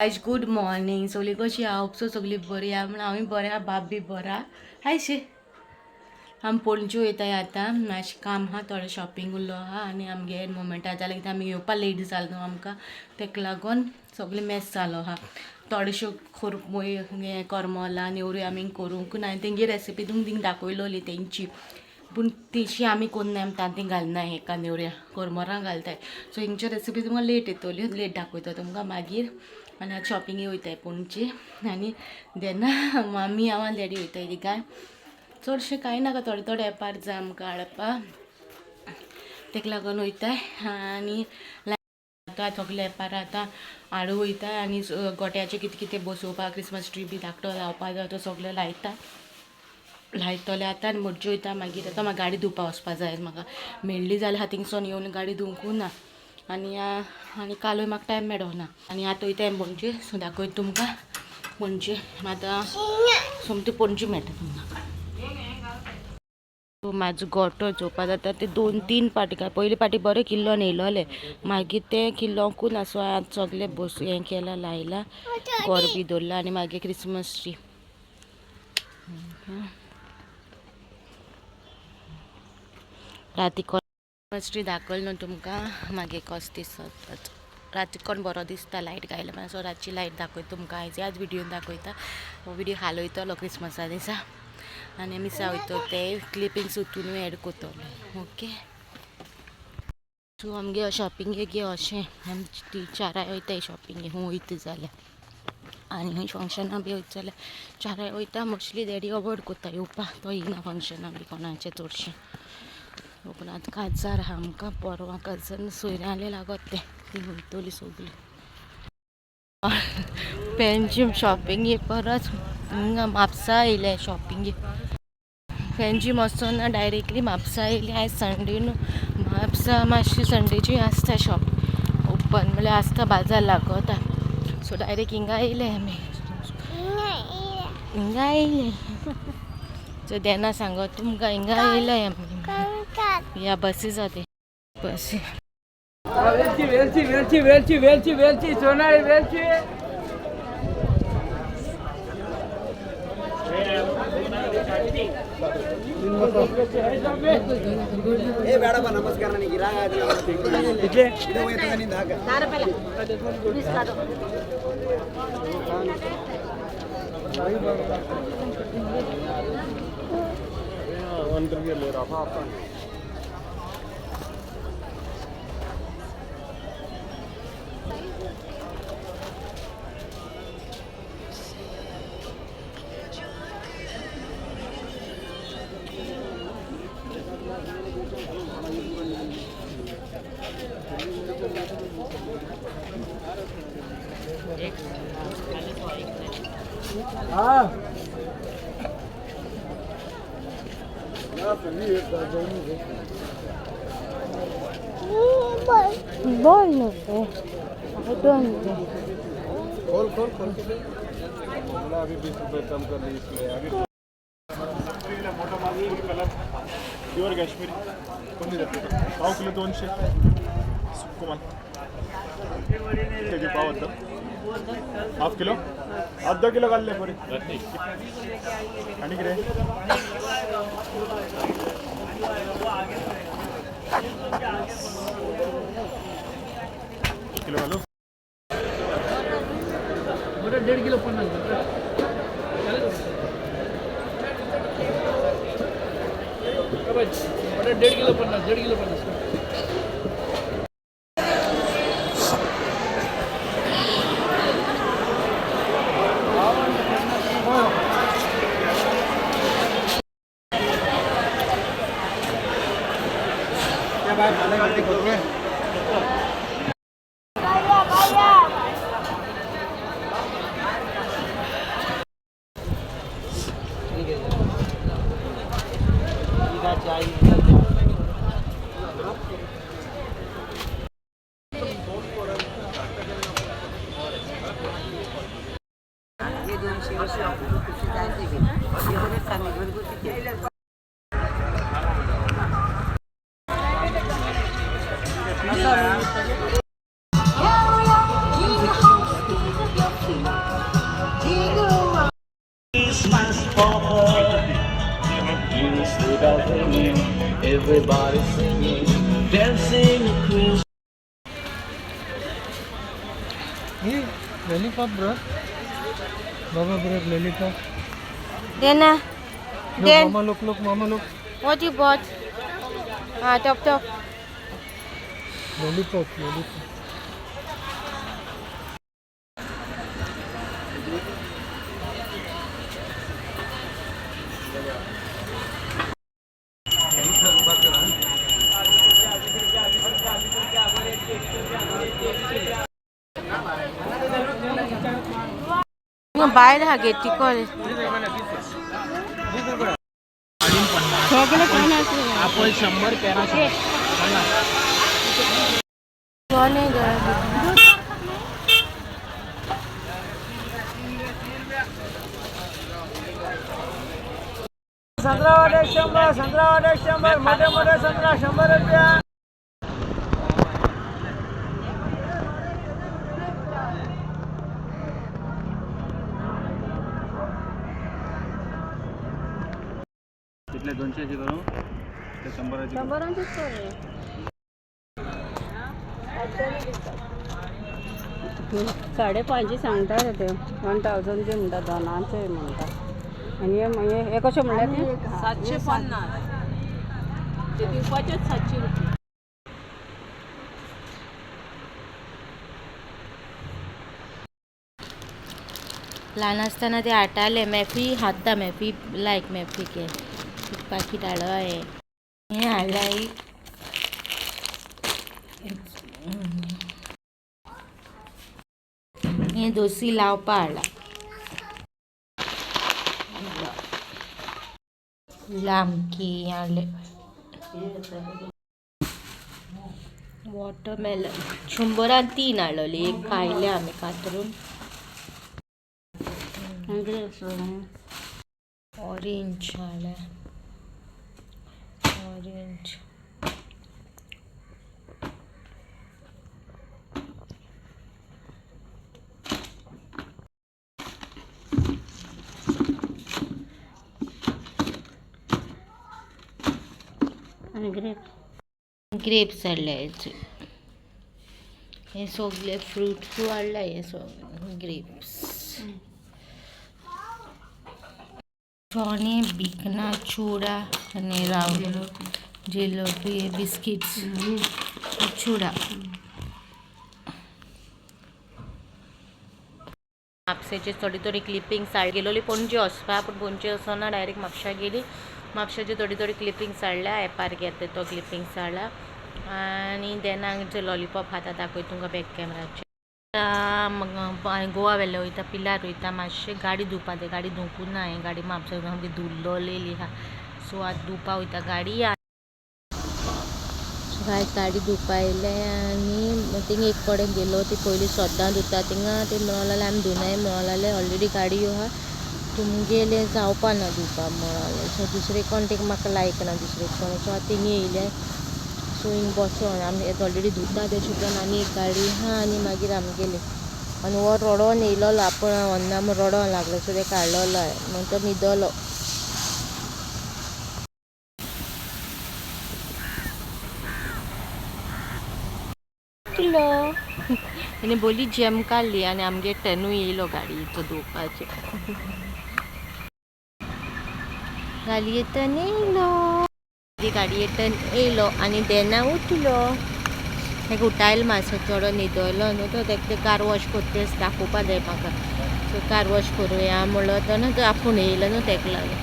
Guys good morning. सगळीं कशी आहा? होप सो सगळीं बरी आहा. म्हण हांवूय बरें आहा, बाप बी बरो आहा. हायशे आमी पणजे वयताय आतां. मातशें काम आहा, थोडें शॉपिंग उरलो आहा आनी आमगे मोमेंटा जालें कित्याक आमी येवपा लेट जालो न्हू आमकां, तेका लागून सगळें मेस जालो आहा. थोडेश्यो खुरमुय हें करमलां नेवऱ्यो आमी करूंक ना. तेंगे रेसिपी तुमकां थिंग दाखयलोली तेंची, पूण तेशी आमी कोन्नाय, आमी तांती घालनाय हेका नेवऱ्या, करमरां घालताय. सो हेंची रेसिपी तुमकां लेट येतली, लेट दाखयता तुमकां मागीर. आनी आतां शॉपिंगे वयताय पणजे आनी देना मामी हांव आनी डॅडी वयताय तिगांय. चडशें कांय नाका, थोडे थोडे एपार जाय आमकां हाडपा, तेका लागून वयताय. आनी आतां सगळे एपार आतां हाडू वयताय आनी गोट्याचें कितें कितें बसोवपाक क्रिसमस ट्री बी धाकटो लावपा जाय तो सगळें लायता, लायतले आतां. आनी मडजे वयता मागीर. आतां म्हाका गाडी धुवपा वचपा जाय, म्हाका मेळ्ळी जाल्यार थिंगसोन येवन गाडी धुवंकू ना. आनी आनी कालूय म्हाका टायम मेळना. आनी आतां वयता पणजे, सो दाखयता तुमकां पणजे. आतां सोमती पणजे मेळटा तुमकां. म्हाजो गोटो चोवपा जाता ते 2-3 पाटी, काय पयले पाटी बरें किल्लो येयलोले, मागीर तें किल्लोकूच ना. सो आतां सगळें बस हें केलां, लायलां, गोर बी दवरला आनी मागीर क्रिसमस ट्री राती क्रिसमस ट्री दाखयल न्हू तुमकां. मागीर कसो दिसत राती कोण बरो दिसता लायट घायल्या. सो रातची लायट दाखयता तुमकां आयज ह्याच व्हिडियोन दाखयता. हो व्हिडियो हालयतलो क्रिसमसा दिसा आनी मिसा वयतो ते क्लिपिंग्स हितूनूय एड करतले. ओके, सो आमगे शॉपिंगेक गे अशें आमी ती चाराय वयताय शॉपिंगे. खूंय वयता जाल्यार आनी खंय फंक्शनां बी वयता जाल्यार चाराय वयता. मोस्टली डॅडी अवॉयड करता येवपाक, तो येयना फंक्शनां बी कोणाचें चडशें. पूण आतां काजार आहा आमकां परवां, काजार सोयऱ्यांले लागत तें, तीं वयतलीं सगळीं पेंजीम शॉपिंगे. परत हिंगा म्हापसा येयले शॉपिंगे. पेंजीम वचोना, डायरेक्टली म्हापसा येयली. आयज संडे न्हू, म्हापसा मातशी संडेची आसता शॉप ओपन, म्हणल्यार आसता, बाजार लागता. सो डायरेक्ट हिंगा येयले आमी, हिंगा येयले. सो देना सांगत तुमकां, हिंगा येयले आमी. ह्या बसी जाते बसी. वेलची वेलची वेलची वेलची वेलची वेलची सोनाळी वेलची. ए ಬೇಡಪ್ಪ, ನಮಸ್ಕಾರ. ನನಗೆ इतले ಇದು ಹೋಯ್ತದ ನಿಂದ ಹಾಕ. हा. बोल नको. खोल खोल खोल. अभी 20 रुपये कम कर ली इसमें अभी. मोठा माल, फुल कलर, प्युअर काश्मीरी. कोणती जाते? पाव किलो 200. सुक्को माल के पाव होतं. हाफ किलो, अर्धा किलो घालले बरे. आणि कितें? किलो घालू? बरं, 1.5 किलो 50. बरं, 1.5 किलो 50, 1.5 किलो 50. हे 200 वर्ष घरगुती. Papa. Hear the sleigh bells ringing, everybody's singing, dancing Christmas. Hey, lollipop, bro. Baba, bro, lollipop. Then Look, Then- mama, look, look, mama, look. What you bought? Ah, top top. Lollipop, lollipop. बायल हा गे tackle. आपण 100 पेरा संत्रा वाटे 100, संत्रा वाटे 100, मोठे मोठे संत्रा 100 रुपया. कितले 200 करू ते 100ची? 550 सांगता रे ते, 1000 दी म्हणटा, दोनांचे म्हणटा. आनी हे मागीर हे कशें म्हणल्यार ते 750 ते दिवपाचेच 700 रुपये. ल्हान आसतना ते हाडटाले मॅफी खाता, मॅफी लायक मॅफी के पाकीट हाडलो हांवें. हें हाडलां एक. हें दोसी लावपा हाडलां. लामकी हाडले. वॉटरमेलन 100 3 हाडलोली, एक खायले आमी कातरून. आनी कितें आसलो? ऑरेंज हाडले, ऑरेंज. आनी ग्रेप. ग्रेप्स हाडले. हे सगळे फ्रुट्स हाडले, हे सगळे ग्रेप्स. चणे, भिकणां, चुडा आनी राव जिलोपी, बिस्किट्स, चुडा. म्हापशेचे थोडी थोडी क्लिपिंग्स हाड गेलोली पणजे वचपा, पूण पणजे वचना, डायरेक्ट म्हापशा गेली. म्हापशाचे थोडी थोडी क्लिपिंग्स हाडल्या. एपार घेतले तो क्लिपिंग्स हाडला. आनी देन हांगा लॉलीपॉप खाता, दाखय तुमकां बॅक कॅमेराचेर. गोवा वेल्ले वयता, पिलार वयता मातशें गाडी धुवपा. ते गाडी धुवंकूच ना हांवें. गाडी म्हापसा सामकी धुल्लोलेली आहा. सो आतां धुवपा वयता गाडी. गाय गाडी धुवपा येयले आनी थिंगा एक कडेन गेलो. ती पयलीं सद्दां धुता थिंगा. ते म्हणूंक लागले आमी धुनाय म्हणूंक लागले. ऑलरेडी गाडी आहा तुमगेले, जावपा ना धुवपा म्हणूंक लागले. सो दुसरे कोण तेका म्हाका लायक ना दुसरे कोण. सो आतां थिंगा येयले. सो हिंग बसोन आमी ऑलरेडी धुता. तेचे उपरांत आनी एक गाडी आहा आनी मागीर आमगेली. आनी हो रडोन येयलोलो, आपूण व्हरना म्हूण रडोंक लागलो. सो तेका हाडलोलो हांवें, म्हण तो न्हिदलो. किलो आनी बोली जेम काडली आनी आमगे टनूय येयलो गाडयेचो धुवपाचे. गाडये टन येयलो, गाडये टन येयलो आनी देना उठलो. ताका उठायलो मातसो, चोडो न्हिदलो न्हू तो. ताका ते कार वॉश करता तें दाखोवपा जाय म्हाका. सो कार वॉश करुया म्हणलो तो न्हू, तो आपूण येयलो न्हू ताका लागून.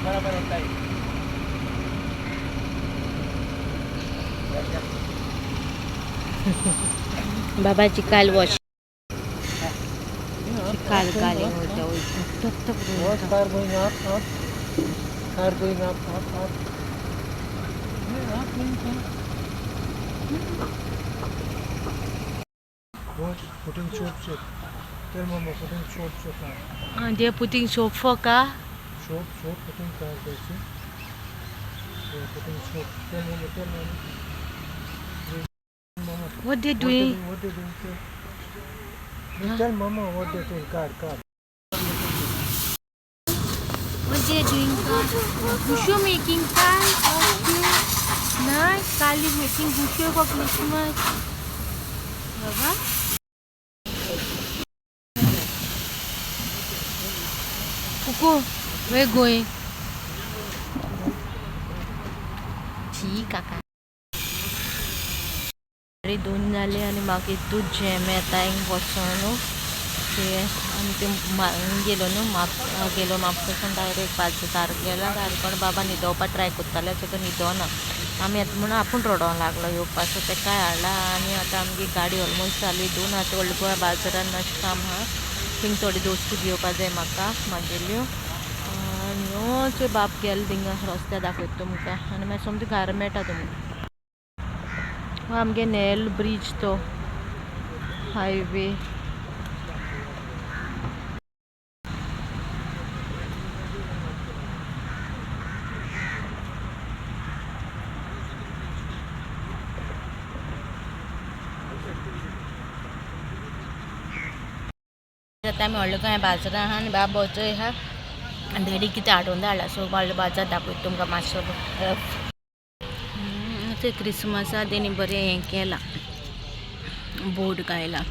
बरोबर होता. बाबाची काल वॉश काल काल वयता वयता टक टक. What car going up, up? Car going up, up, up. Yeah, up, going up. What? Putting soap soap. Tell mama putting soap soap now. They are putting soap for car. Soap soap putting car there, see? They are putting soap. Tell mama, tell mama. Mama. What they doing? What they doing? Sir? Tell mama what they doing. Car, car. What they doing, car? Gusho making car. Okay. Nice. Carl is making gusho for Christmas. Baba. Kuku, where going? छी काका. 2:30 जाले आनी म्हाका इतू jam येता हिंग बसोन न्हू. ते आनी ते गेलो न्हू माप गेलो म्हापशेसून डायरेक्ट बाजार गेला. सारको बाबा न्हिदोवपा ट्राय करताले, सो तो न्हिदोना. आमी आतां म्हणून आपूण रडोंक लागलो येवपा. सो तेकाय हाडला आनी आतां आमगे गाडी ऑलमोस्ट जाली 2. आतां व्हडल्या गोवा बाजारान मातशें काम आहा, थिंग थोडी दोस्ती घेवपा जाय म्हाका म्हागेल्यो. आनी बाप गेलो थिंगा रस्त्यार दाखयता तुमकां आनी मागीर सोमती घरा मेळटा तुमकां. हो आमगे नेल ब्रीज तो हायवे. आतां आमी व्हडल्या गोंया बाजारान आहा आनी बाब वचोय आहा आनी डॅडी कितें हाडून धाडला. सो व्हडलो बाजार दाखयता तुमकां मातसो. ते क्रिसमसा तेणी बरें हें केलां, बोर्ड घायला.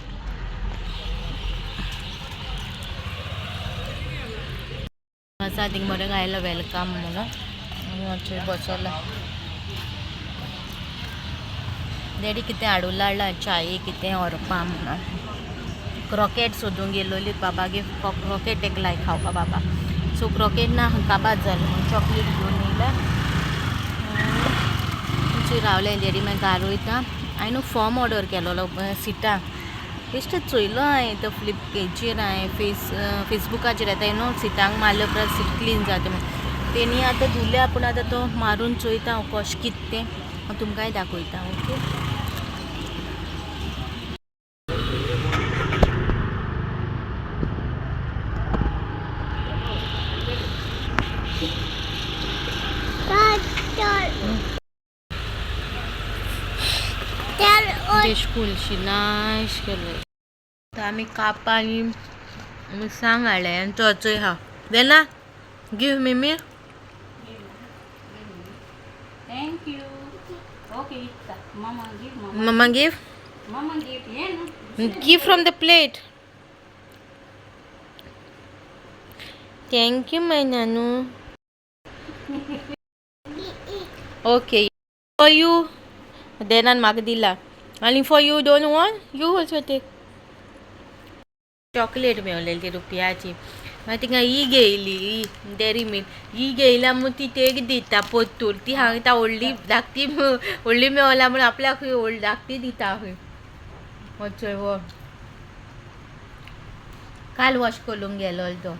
क्रिसमसा थिंग बरें घायला welcome म्हणून. आनी मातशें बसोला. डॅडी कितें हाडून हाडला, चाये कितें व्हरपा म्हणून. क्रॉकेट सोदूंक गेलोली बाबागे, क्रॉकेट एक लायक खावपा बाबा. सो क्रॉकेट ना काबार जालें म्हणून चॉकलेट घेवन येयला. थंय रावलें डॅडी मागीर घार वयता. हांवें न्हू फॉर्म ऑर्डर केलोलो सिटा बेश्टें चोयलो हांवें तो फ्लिपकेचेर हांवें फेसबुकाचेर येता न्हू सिटांक मारले उपरांत सीट क्लीन जाता म्हणून. तेणी आतां धुल्या, पूण आतां तो मारून चोयता हांव कशें कितें तें, हांव तुमकांय दाखयता. ओके. देशकुलशी नाश केले. आतां आमी कापां आनी मिरसांग हाडले आनी चोचोय आहा. Vena give mimi. Thank you. Okay, mama give. Mama give. Mama give. ये Give from the plate. Thank you, my nanu. Okay. For you. Denan म्हाका दिला. आनी for you don't want? You also take. Chocolate मेवलेली ती रुपयाची. मागीर तिंगा ही घेयली, ही dairy milk ही घेयल्या म्हूण ती तेक दिता पोत्तूर. ती सांगता व्हडली धाकटी व्हडली मेवला म्हूण आपल्याक व्हडली धाकटी दिता खंय. वचय हो काल वॉश करून गेलो तो.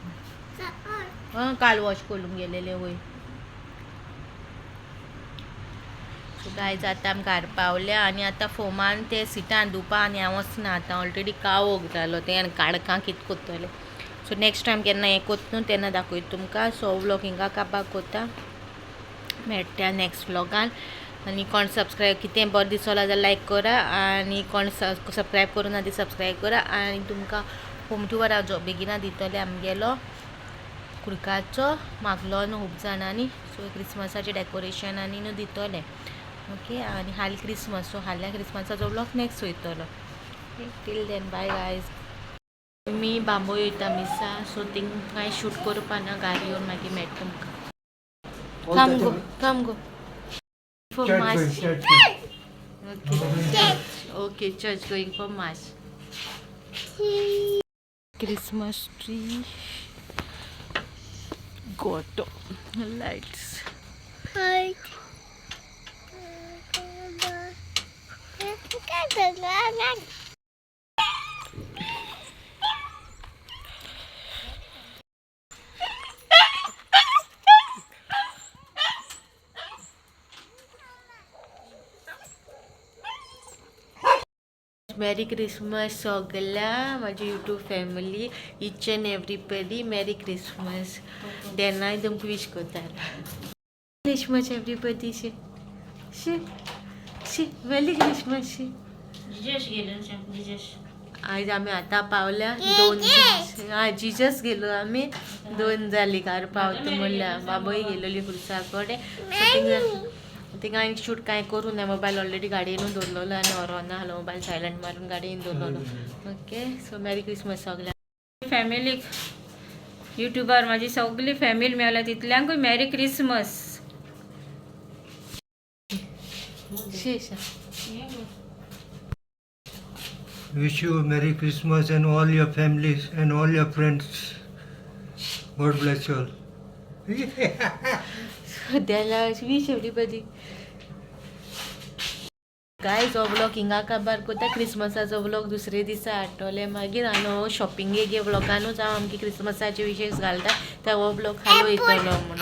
काल वॉश करून गेलेले वय. सो गायज आतां आमी घार पावल्या आनी आतां फोमान ते सिटान धुवपा आनी हांव वचना आतां. ऑलरेडी कावोक जालो तें आनी काडकां कितें कोत्तलें. सो नेक्स्ट टायम केन्ना हें कोत्ता न्हू तेन्ना दाखयता तुमकां. सो व्लॉग हिंगा काबार कोत्ता, मेळटा नेक्स्ट व्लॉगान. आनी कोण सबस्क्रायब कितें बरें दिसोला जाल्यार लायक करा आनी कोण सबस्क्रायब करूं ना ती सबस्क्रायब करा. आनी तुमकां होम टूर हांव बेगिना दितलें आमगेलो कुडकाचो मागलो न्हू खूब जाणांनी. सो क्रिसमसाचें डेकोरेशन आनी न्हू दितलें. ओके. आनी हालीं क्रिसमस, सो हाल्या क्रिसमसाचो व्लॉग नेक्स्ट वयतलो. Till then bye guys. मी बांबोय वयता मिसा, सो थिंग कांय शूट करपा ना, घार येवन मागीर मेळटा तुमकां. Come go, come go for mass. Okay okay, church going for mass. Christmas tree, गोटो, lights. Merry Christmas सगळ्या माझी YouTube family, each and everybody merry Christmas. तेन्नाय तुमकां विश करता. Christmas everybody. शी शी शी, मेरी क्रिसमस. शी. जिजेश गेलो, जिजेश. आयज आमी आतां पावल्या 2. हा, जिजस गेलो आमी. 2 जाली कार पावता म्हणल्यार. बाबय गेलोली खुर्सा कडेन. सो थिंगा हांवें शूट कांय करूं ना. मोबायल ऑलरेडी गाडयेनूच दवरलेलो आनी व्हरोना आहलो. मोबायल सायलंट मारून गाडयेन दवरलेलो. ओके, सो मॅरी क्रिसमस सगळ्यांक. फॅमिलीक, युट्यूबार माझी सगळी फॅमिली मेवल्या तितल्यांकूय मॅरी क्रिसमस. शेष. Wish you a Merry Christmas and all your families and all your friends. God bless you all. द्यायला विश एवरीबडी. गायज, हो व्लॉग हिंगा काबार कोता. क्रिसमसाचो व्लॉग दुसरे दिसा हाडटले मागीर. आनी हो शॉपिंगेक व्लॉगानूच हांव आमगे क्रिसमसाचे विशेश घालता. त्या हो व्लॉग हालो येतलो म्हणून.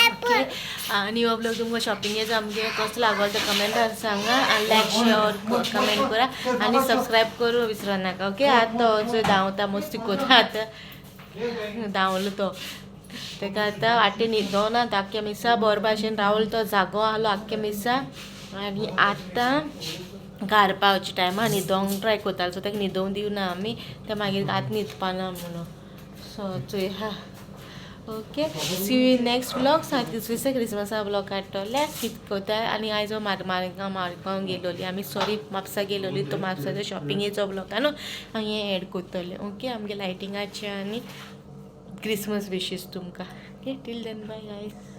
ओके, आनी हो व्लॉग तुमकां शॉपिंगेचो आमगे कसो लागलो तो कमेंटान सांगा आनी लायक, शेअर, कमेंट करा आनी सबस्क्रायब करूं विसरो नाका. ओके, आतां तो धांवता, मस्ती कोता. आतां धांवलो तो. तेका आतां वाटे न्हिदो ना. आख्ख्या मिसा बरो भाशेन रावलो, तो जागो आहलो आख्ख्या मिसा. आनी आतां घार पावचे टायमार न्हिदोंक ट्राय कोतालो. सो ताका न्हिदोंक दिवना आमी. ते मागीर आतां न्हिदपाना म्हणून. सो चोया. Okay, see you next vlog. दुसरे दिसा क्रिसमसा व्लॉग काडटले कित कोता. आनी आयज मारगांव मारगांव गेलोली आमी, सॉरी, म्हापसा गेलोली. तो म्हापसाचो शॉपिंगेचो व्लॉग न्हू हांव हें एड कोत्तलें. ओके, आमगे लायटिंगाचे आनी क्रिसमस विशीस तुमकां. Okay, till then, bye guys.